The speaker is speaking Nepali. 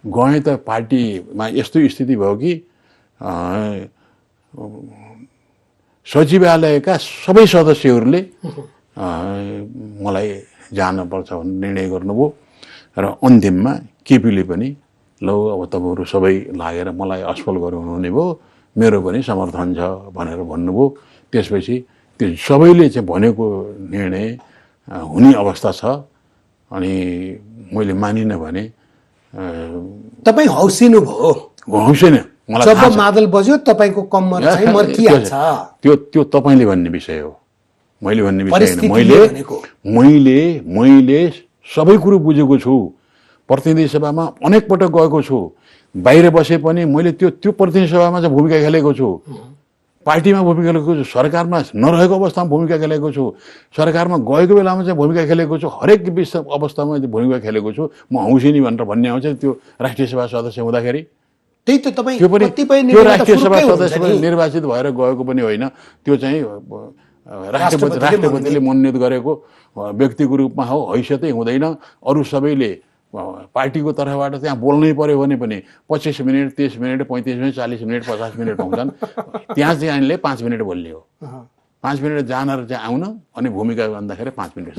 गएँ त पार्टीमा यस्तो स्थिति भयो कि सचिवालयका सबै सदस्यहरूले मलाई जानुपर्छ भन्ने निर्णय गर्नुभयो र अन्तिममा केपीले पनि लौ अब तपाईँहरू सबै लागेर मलाई असफल गराउनुहुने भयो, मेरो पनि समर्थन छ भनेर भन्नुभयो। त्यसपछि त्यो सबैले चाहिँ भनेको निर्णय हुने अवस्था छ। अनि मैले मानिनँ भने तपाईँ हौसिनु भयो। हौसेन मलाई जब मादल बज्यो तपाईँको कम्मर चाहिँ मर्किहाल्छ। त्यो तपाईँले भन्ने विषय हो, मैले भन्ने विषय होइन। मैले सबै कुरो बुझेको छु। प्रतिनिधि सभामा अनेक पटक गएको छु। बाहिर बसे पनि मैले त्यो प्रतिनिधि सभामा चाहिँ भूमिका खेलेको छु, पार्टीमा भूमिका खेलेको छु, सरकारमा नरहेको अवस्थामा भूमिका खेलेको छु, सरकारमा गएको बेलामा चाहिँ भूमिका खेलेको छु, हरेक अवस्थामा भूमिका खेलेको छु। म हौसिनी भनेर भन्ने आउँछ त्यो राष्ट्रिय सभा सदस्य हुँदाखेरि। त्यही त तपाईँ त्यो पनि त्यो राष्ट्रिय सभा सदस्य निर्वाचित भएर गएको पनि होइन, त्यो चाहिँ राष्ट्रपतिले मनोनित गरेको व्यक्तिको रूपमा हो, हैसियतै हुँदैन। अरू सबैले पार्टीको तर्फबाट त्यहाँ बोल्नै पर्यो भने पनि 25 minute 30 minute 35 minute 40 minute 50 minute हुन्छन्। त्यहाँ चाहिँ यहाँले 5 मिनट बोल्ने हो। 5 मिनट जान र चाहिँ आउन अनि भूमिका भन्दाखेरि 5 मिनट।